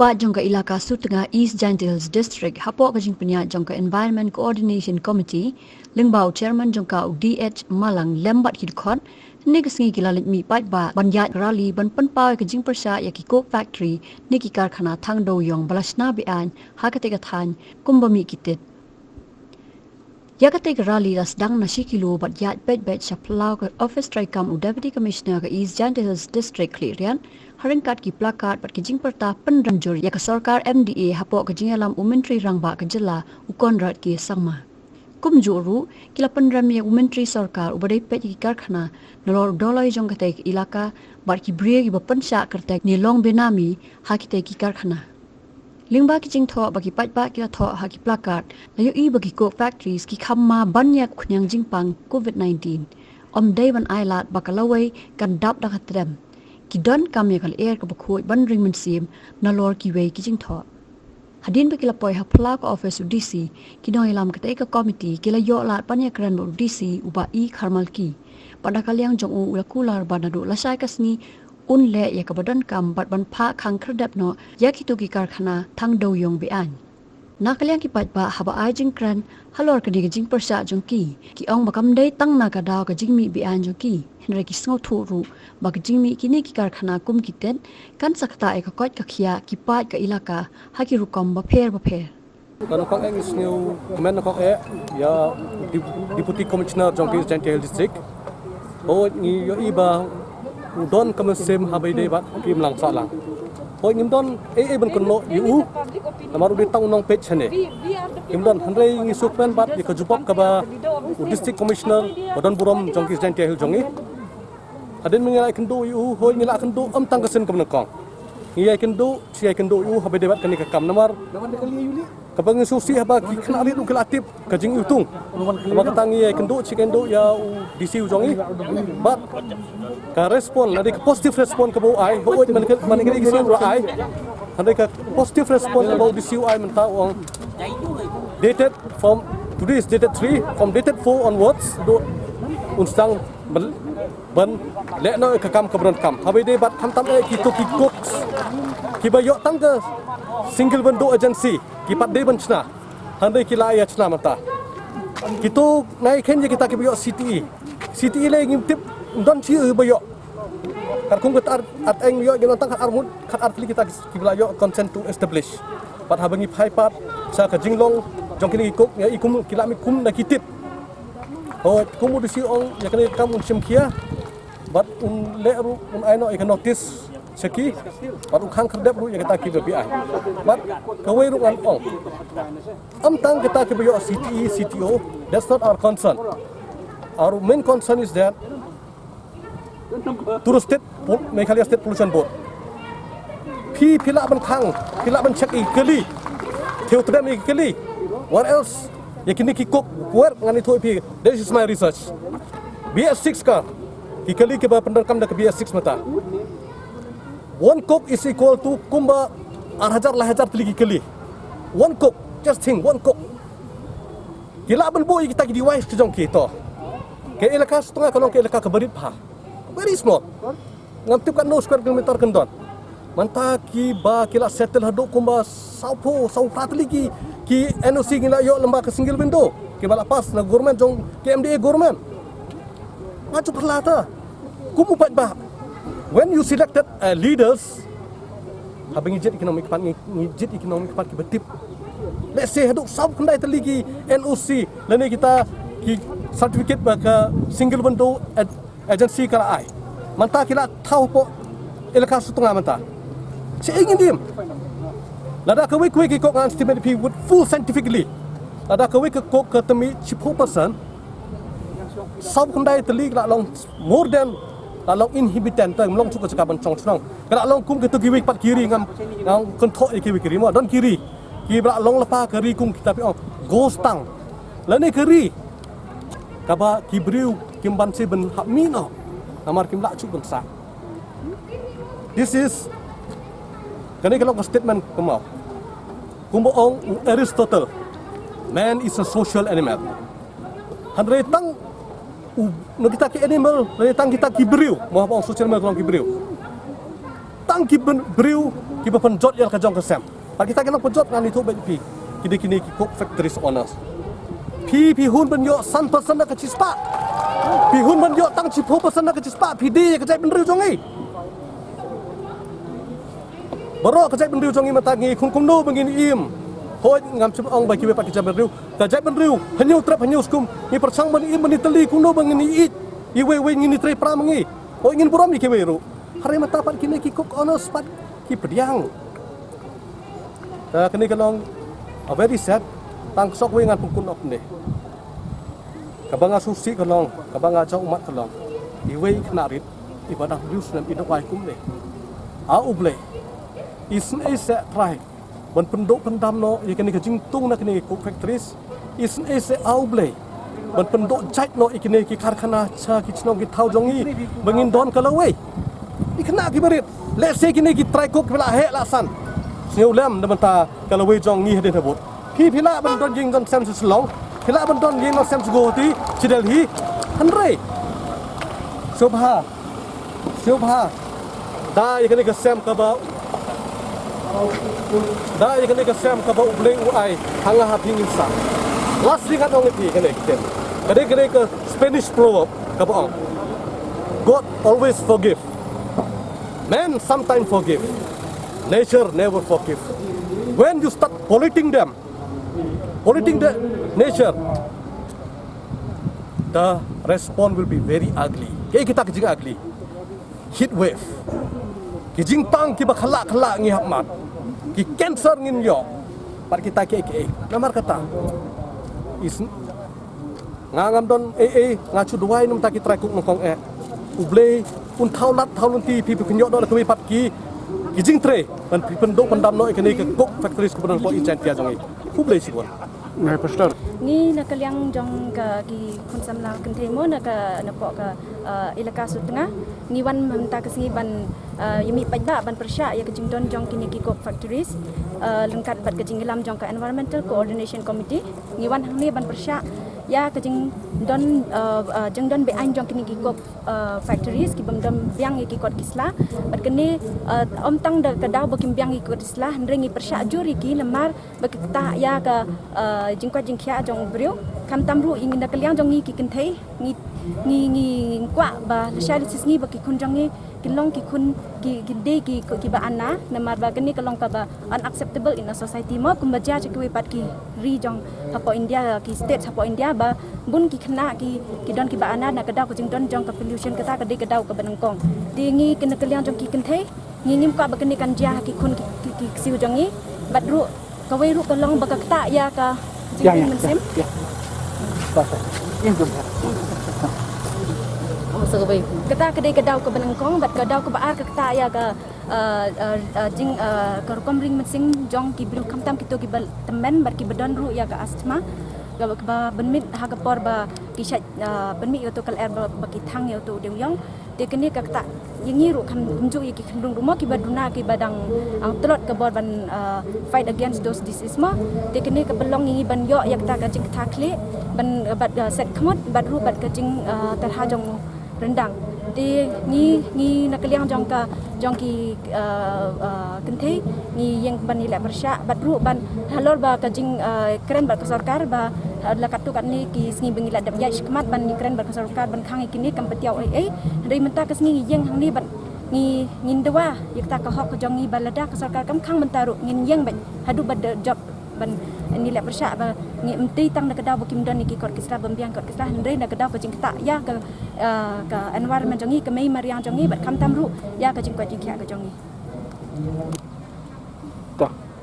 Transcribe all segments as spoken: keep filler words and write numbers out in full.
Paidbah jong ka Elaka Sutnga, East Jaintia Hills District, hapoh ka jingpynïaid jong ka Environment Coordination Committee, lyngba u Chairman jong ka, u D H Malang, lem bad ki dkhot, hynne ka sngi ki la leit mih paidbah ban ïaid rally ban pynpaw ïa ka jingpyrshah ïa ki coke factory ne ki karkhana thang dewïong ba la shna be-aiñ ha katei ka thaiñ kumba mih ki tit. Ïa katei ka rally la sdang na shi kilo bad ïaid beit beit sha phyllaw ka office treikam u Deputy Commissioner ka East Jaintia Hills District, Khliehriat, ha ryngkat ki placard bad ki jingpyrta pynrem jur ïa ka sorkar M D A hapoh ka jingïalam u Myntri Rangbah ka jylla, u Conrad K Sangma. Kumjuh ruh, ki la pynrem ïa u Myntri Sorkar uba dei peit ïa ki karkhana, nalor u dolloi jong katei ka elaka, bad ki briew kiba pynshah kyrteng ne long benami ha kitei ki karkhana. Lyngba ki jingthoh ba ki paidbah ki la thoh ha ki placard, la ïohi ba ki coke factories ki kham ma ban ïa ka khñiang jingpang covid nineteen. Ym dei ban ailad ba ka lawei kan dap da ka trem. Ki donkam ïa ka lyer kaba khuid ban ring mynsiem nalor kiwei ki jingthoh. Hadien ba ki la poi ha phyllaw ka office u D C, ki nongïalam katei ka committee ki la ïoh lad ban ïakren bad u D C, u Bah E Kharmalki. Bad na ka liang jong u, u la kular ba naduh lashai ka sngi un leh ïa kaba donkam bad ban phah khang khyrdep noh ïa kito ki karkhana thang dewïong be-aiñ. Na ka liang ki paidbah, haba ai jingkren halor kane ka jingpyrshah jong ki, ki ong ba kam dei tang na ka daw ka jingmih be-aiñ jong ki, hynrei ki sngewthuh ruh ba ka jingmih kine ki karkhana kum ki tit kan sa ktah ïa ka koit ka khiah ki paid ka elaka ha ki rukom bapher bapher. Ka nongkong eh ngi sngewkmen nongkong eh ïa Dep-, Deputy Commissioner jong ka East Jaintia Hills District. Hooid, ngi ïohi ba u don ka mynsiem haba ïadei bad ki imlang sahlang. Hooid, ngim don ei ei ban kynnoh ïa u, namar u dei tang u nongpeit shane. Ngim don, hynrei ngi sngewkmen bad ïa ka jubab kaba u District Commissioner ba don burom jong ka East Jaintia Hills jong ngi. Hadien ba ngi la ïakynduh ïa u, hooid, ngi la ïakynduh ym tang ka sien kaba nyngkong. Ngi ïakynduh, shi ïakynduh ïa u haba ïadei bad kane ka kam, namar kaba ngi sngewsih haba ki khynnah rit ruh ki la tip ka jingïutung. Namar kata ngi ïakynduh, shi ïakynduh ïa u D C u jong ngi. Bad ka respond, lane ka positive respond kaba u ai, hooid, man ka, man ka D C u la ai. Hynrei ka positive respond kaba u D C u ai mynta u ong, dated from, today is dated three, from dated four onwards, to un sdang ban, ban leh noh ïa ka kam kaba donkam. Haba ïadei bad khamtam eh kito ki cokes kiba ïoh tang ka single window agency, ki pat dei ban shna. Hynrei ki la ïa shna mynta. Kito nai khein ïa kita kiba ïoh C T E. C T E lei ngim tip, ym don shi uba ïoh. Katkum kata ar, at eng ïoh, ngim don tang khatar ngut, khatar tylli kita kiba la ïoh consent to establish. Bad haba ngi phai pat sha ka jinglong jong kine ki coke, ïa i kum ki la mih kum na ki tit. Hooid, kum u D C u ong, ïa kane ka kam un shim khia. Bad un leh ruh, un ai noh ïa ka notice sha ki. Bad un khang khyrdep ruh ïa kita kiba be-aiñ. Bad kawei ruh ngan ong, ym tang kita kiba ïoh C T E, C T O, that's not our concern. Our main concern is that through state pol-, Meghalaya State Pollution Board, phi, phi lah ban khang, phi lah ban check ïa ki kali. Thew tdem ïa ki kali. What else? Ïa kine ki coke, wer ngan ïathuh ïa phi. This is my research. B S six ka, ki kali kiba pyndonkam da ka B S six mynta. One coke is equal to kumba ar hajar, lai hajar tylli ki kali. One coke, just think, one coke. Ki lah ban buh ïa kita ki device ki jong ki to. Ka elaka Sutnga ka long ka elaka kaba rit bha. Very small. Ngam tip katno square kilometer kan don. Mynta kiba ki la settle haduh kumba sawphew, sawphra tylli ki, ki N O C ngi la ïoh lyngba ka single window. Kiba la pass na government jong ka M D A government. Nga ju pyrta kum u paidbah. When you selected, uh, leaders, haba ngi jied economic part, ngi, ngi jied economic part kiba tip. Let's say haduh sawphew khyndai tylli ki N O C lane kita ki certificate ba ka single window ag-, agency ka la ai. Mynta ki la thaw hapoh elaka Sutnga mynta. Shaei ngin im? Lada kawei kawei ki coke, ngan estimate ïa phi with full scientifically. Lada kawei ka coke ka tymmen shiphew percent, sawphew khyndai tylli ka la long more than, la long inhabitant, te ym long shuh ka jaka ban shong shnong. Ka la long kum kito kiwei pat ki ri, ngam, ngam kynthoh ïa kiwei ki ri mo, don ki ri kiba la long lypa ka ri kum kita phi ong ghost town. Lane ka ri kaba ki briew kim banse ban hap mih noh namar kim lah shuh ban sah. This is, kane ka long ka statement kumno. Kumba ong u Aristotle, man is a social animal. Hynrei tang u, na kita ki animal, hynrei tang kita ki briew, mo, haba ong social animal ka long ki briew. Tang ki ben-, briew kiba pynjot ïa la ka jong ka sem. Bad kita ki nongpynjot, ngan ïathuh bad phi, ki dei kine ki coke factories owners. Phi, phi hun ban ïoh san percent na ka shispah. Phi hun ban ïoh tang shiphew percent na ka shispah, phi die ïa ka jaitbynriew jong ngi. Baroh ka jaitbynriew jong ngi mynta ngi khun kumno ba ngin im. Hooid, ngam shym ong ba kiwei pat ki jaitbynriew, ka jaitbynriew hynñiew trep hynñiew skum ngi pyrshang ban im, ban ïatylli kumno ba ngin ïeit. Iwei iwei ngin ïatrei para ma ngi. Hooid, ngin burom ïa kiwei ruh. Hynrei mynta pat kine ki coke owners pat ki pdiang. Te kane ka long a very sad. Tang ka shong wei ngan pynkut noh kumne. Kaba nga sngewsih ka long, kaba nga jaw ummat ka long, iwei i khynnah rit iba dang hynriew snem i duwai kumne: A U Blei, isynei seh Trai ban pynduh pyndam noh ïa kane ka jingtung na kine ki coke factories. Isynei seh A U Blei ban pynduh jait noh ïa kine ki karkhana sha ki shnong ki thaw jong ngi ba ngin don ka lawei. I khynnah kiba rit, lehse kine ki trai coke kiba la heh la san, sngewlem na bynta ka lawei jong ngi hadien habud. Phi, phi lah ban don jingdon sem sha Shillong, phi lah ban don jingdon sem sha Guwahati, sha Delhi. Hynrei sngewbha, sngewbha, da ïa kane ka sem kaba, da ïa kane ka sem kaba U Blei u ai ha nga ha phi ngin sah. Last thing ngan ong ïa phi kane ka ktien. Ka dei, ka dei ka Spanish proverb kaba ong, God always forgive. Man sometimes forgive. Nature never forgive. When you start polluting them, polluting the nature, the response will be very ugly. Kaei kita ki jing ugly? Heat wave. Ki jingpang kiba khlak khlak ngi hap mad. Ki cancer ngin ïoh. Bad kita kiei kiei. Namar kata, is, nga ngam don ei ei, nga shu duwai na bynta ki trai coke nyngkong eh. U Blei un thaw lad thaw lynti, phi, phi pynïoh noh da kawei pat ki, ki jingtrei ban pynduh pyndam noh ïa kine ki coke factories kiba don hapoh East Jaintia jong ngi. Khublei shibun. Ngai pastor. Ngi na ka liang jong ka ki khun samla kynthei mo, na ka, na poh ka, uh, Elaka Sutnga, ngi wan mynta ka sngi ban, uh, ïa mih paidbah ban pyrshah ïa ka jingdon jong kine ki coke factories, uh, ryngkat bad ka jingïalam jong ka Environmental Coordination Committee. Ngi wan hangne ban pyrshah ïa ka jingdon, uh, uh, jingdon beaiñ jong kine ki coke, uh, factories kibym don biang ïa ki kot ki sla. Bad kane, uh, ym tang da ka daw ba kim biang ïa ki kot ki sla, hynrei ngi pyrshah jur ïa ki namar ba ki ktah ïa ka, uh, jingkoit jingkhiah jong u briew. Khamtam ruh ïa ngi na ka liang jong ngi ki kynthei, ngi, ngi, ngi kwah ba lashai lashisngi ba ki khun jong ngi kin long ki khun ki, ki dei ki, ki, kiba ana, namar ba kane ka long kaba unacceptable in a society mo, kumba jia sha kiwei pat ki ri jong hapoh India, ki states hapoh India, ba bun ki khynnah ki, ki don kiba ana na ka daw ka jingdon jong ka pollution. Kata ka dei ka daw kaba nyngkong. Te ngi na ka liang jong ki kynthei, ngi ngim kwah ba kane kan jia ha ki khun ki, ki, ki ksiew jong ngi. Bad ruh kawei ruh ka long ba ka ktah ïa ka jingim mynsiem. Ya, ya, ya. Ba, ba. Ïa, jom, ya. Oh, sa kawei. Kata ka dei ka daw kaba nyngkong, bad ka daw kaba ar ka ktah ïa ka, uh, uh, uh, jing, uh, ka rukom ring mynsiem jong ki briew, khamtam kito kiba tymmen bad kiba don ruh ïa ka asthma. Kaba, kaba pynmih ha ka por ba ki shait, uh, pynmih ïa uto u kyllew ba, ba ki thang ïa uto u dewïong. Te kane ka ktah ïa ngi ruh, kham, kumjuh ïa ki khynrung ruh mo kiba duna, kiba dang, ah, tlot ka bor ban, ah, fight against those disease mo. Te kane ka pynlong ïa ngi ban ïoh ïa kata ka jingkthah khlieh, ban, ah, bad, ah, set khmut, bad ruh bad ka jing, ah, tyrha jong u ryndang. Te ngi, ngi na ka liang jong ka, jong ki, ah, ah, kynthei, ngi ïeng ban ïaleh pyrshah bad ruh ban halor ba ka jing, ah, kren bad ka sorkar ba, ah, la katto katne ki sngi ba ngi la dep ïaid shakhmat ban ïakren bad ka sorkar ban khang ïa kine, kam patiaw ei ei. Hynrei mynta ka sngi ngi ïeng hangne bad ngi, ngin dawa ïa kata ka hok ka jong ngi ba lada ka sorkar kam khang mynta ruh ngin ïeng bad haduh ba da jop ban ïaleh pyrshah ba ngim dei tang na ka daw ba kim don ïa ki kot ki sla, bym biang kot ki sla, hynrei na ka daw ka jingktah ïa ka, ah, ka environment jong ngi, ka mei mariang jong ngi, bad khamtam ruh ïa ka jingkoit jingkhiah ka jong ngi.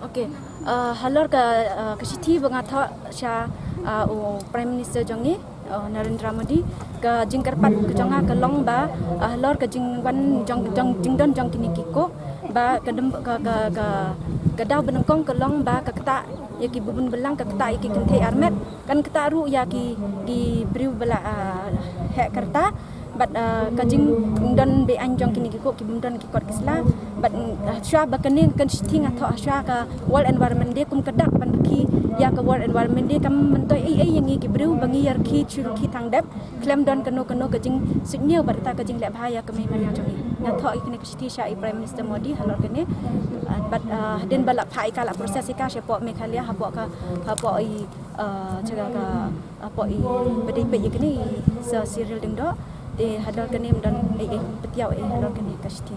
Okey, ah, halor ka, ah, ka shithi ba nga thoh sha, ah, u Prime Minister jong ngi, ah, Narendra Modi, ka jingkyrpad ka jong nga ka long ba, ah, halor ka jingwan jong, jong, jingdon jong kine ki coke, ba ka dem, ka, ka, ka, ka daw ba nyngkong ka long ba ka ktah ïa ki bun bun balang, ka ktah ïa ki kynthei armet, kan ktah ruh ïa ki, ki briew ba la, ah, heh ka rta. Bad, ah, ka jingdon beaiñ jong kine ki coke kibym don ki kot ki sla. Bad shuwa ba kane ka shithi nga thoh shuwa ka World Environment Day kum ka dak ban rkhie ïa ka World Environment Day, kam myntoi ei ei ïa ngi ki briew ba ngi ïa rkhie shu rkhie tang dep khlem don kano kano ka jingsuidñiew bad kata ka jingleh bha ïa ka mei mariang jong ngi. Nga thoh ïa kane ka shithi sha i Prime Minister Modi halor kane. Bad hadien ba la phah ïa ka, la process ïa ka shapoh Meghalaya, hapoh ka, hapoh i jaka ka, hapoh i ba dei peit ïa kane i Sir Cyril Lyngdoh. Te halor kane ym don ei ei, patiaw ei halor kane ka shithi.